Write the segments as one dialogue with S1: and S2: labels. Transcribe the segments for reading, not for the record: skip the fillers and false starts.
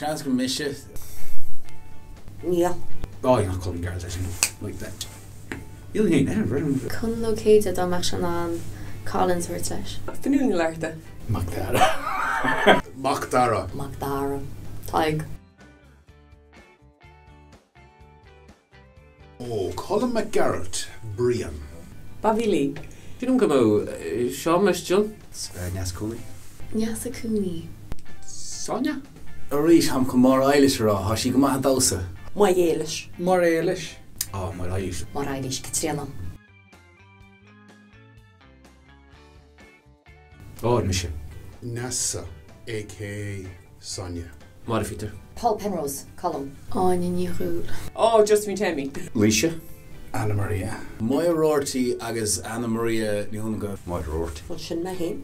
S1: Seans gur mise.
S2: Níl.
S3: Oh yeah, Colm Gearailt actually like that. Níl aon eile roimh.
S4: Conall Ó Céide dá mbeadh sé in ann Collins a thabhairt leis.
S5: Fionnuala Ní Fhlatharta.
S6: Mac Dara.
S7: Mac Dara.
S2: Mac Dara. Tadhg.
S7: Ó, Colm Mac Gearailt, Brian.
S5: Bobby Lee.
S8: Sílim go mbeadh Seán Mistéil.
S3: Neasa Cooney.
S4: Neasa Cooney.
S3: Sonia?
S1: Arís, táim chun Máire Eilish a rá, tá sí go maith ag damhsa.
S2: Maigh Éilis.
S6: Máire Éilis.
S3: Á, Máire Eilish.
S2: Máire Eilish, Caitríona.
S3: Ó, mise.
S7: Neasa, aka Sonia.
S8: Máire Phíotair.
S2: Paul Penrose, Colm.
S4: Áine Ní Dhúill.
S5: Ó, Josephine Tammy.
S3: Laoise.
S6: Anna Maria.
S1: Máire Roarty agus Anna Maria Ní Dhonncha.
S3: Máire Roarty.
S2: Bhuel, sin mé féin.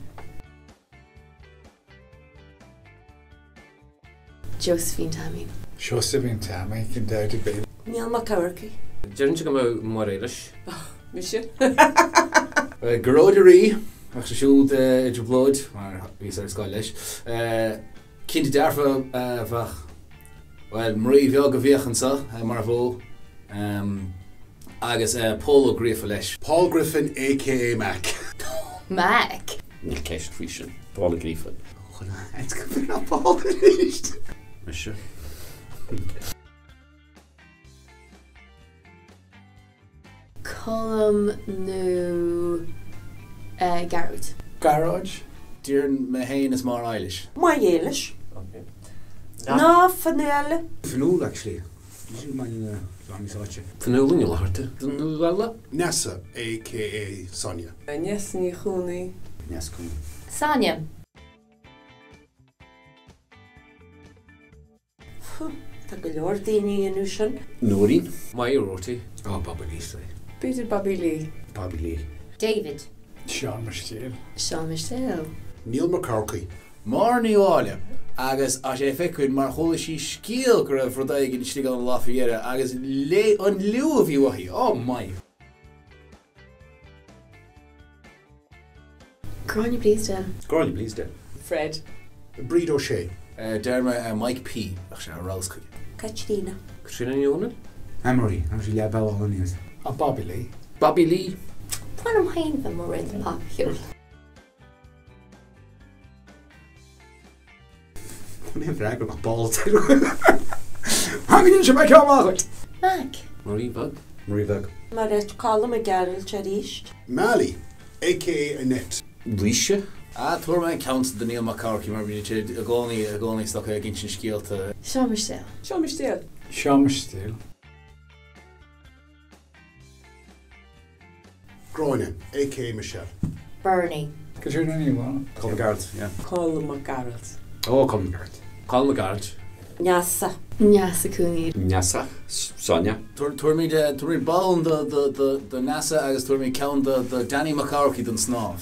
S4: Josephine Tammy.
S6: Seosaimhín Tammy, gan dabht ar bith.
S2: Neil Mac Eamharcaigh.
S8: Déarfainnse go mbeadh Máire Éilis.
S5: Mise.
S1: Gearóid Ó Rí, bheadh sé siúd i dtrioblóid, mar bhíos ar scoil leis. Cinnte dearfa bheadh, bhuel, Marie bheag a bhíodh anseo mar bhó agus Pól Ó Gríofa leis.
S7: Paul Griffin aka Mac.
S4: Mac!
S8: Níl ceist faoi sin. Paul Ó Gríofa. Mise.
S4: Colm nó Gearóid?
S6: Gearóid.
S1: Déarfainn mé féin is Máire Eilish.
S2: Maigh Éilis. Ná Fionnuala.
S3: Fionnuala actually.
S8: Fionnuala Ní Fhlatharta. Fionnuala.
S7: Neasa aka Sonia.
S5: Neasa Ní Chonaí.
S3: Neasa Cooney.
S2: Sonia. Tá go leor daoine a dhéanadh sin.
S3: Nóirín.
S8: Máire Roarty.
S3: Oh, Bobby Lee, sorry.
S5: B'fhéidir Bobby Lee.
S3: Bobby Lee.
S2: David.
S6: Seán Mistéil.
S4: Seán Mistéil.
S7: Neil Mac Eamharcaigh.
S1: Máire Ní Mháille, agus tá sé feicthe mar chuala sí scéal go raibh rud éigin istigh ann an lá faoi dheireadh agus léigh an liú a bhí uaithi, oh my!
S4: Gráinne Bleasdale.
S3: Gráinne Bleasdale.
S5: Fred.
S7: Bríd O'Shea.
S1: Deir mé Mike P. Bheadh sé ar fheabhas chuige.
S2: Caitríona.
S8: Caitríona Ní Dhomhnaill.
S3: Anne Marie, tá sí leath bealaigh aníos.
S6: Ah, Bobby Lee.
S8: Bobby Lee.
S2: Tá orm féin bheith mo réalta popcheoil.
S3: Ní freagra ach ball Tháinig se mé amach.
S4: Mac.
S8: Marie Bheag.
S3: Marie Bheag.
S2: Mairéad Colm Mac Gearailt arís.
S7: Mali, aka Annette.
S8: Laoise.
S1: Ah, tabharfaidh mé an ceann san do Neil Mac Eamharcaigh mar bíonn sé i gcónaí i gcónaí is dócha ag insint scéalta.
S4: Seán Mistéil.
S5: Seán Mistéil.
S6: Seán Mistéil.
S7: Gráinne, aka Michelle.
S2: Bernie.
S6: Caitríona Ní Mháille.
S3: Colm Mac Gearailt, yeah.
S5: Colm Mac Gearailt.
S3: Oh, Colm Mac Gearailt.
S8: Colm Mac Gearailt.
S2: Neasa.
S4: Neasa Cooney.
S8: Neasa. Sonia.
S1: Tabharfaimid bonn do Neasa agus tabharfaimid ceann do Danny Mac Eamharcaigh don snámh.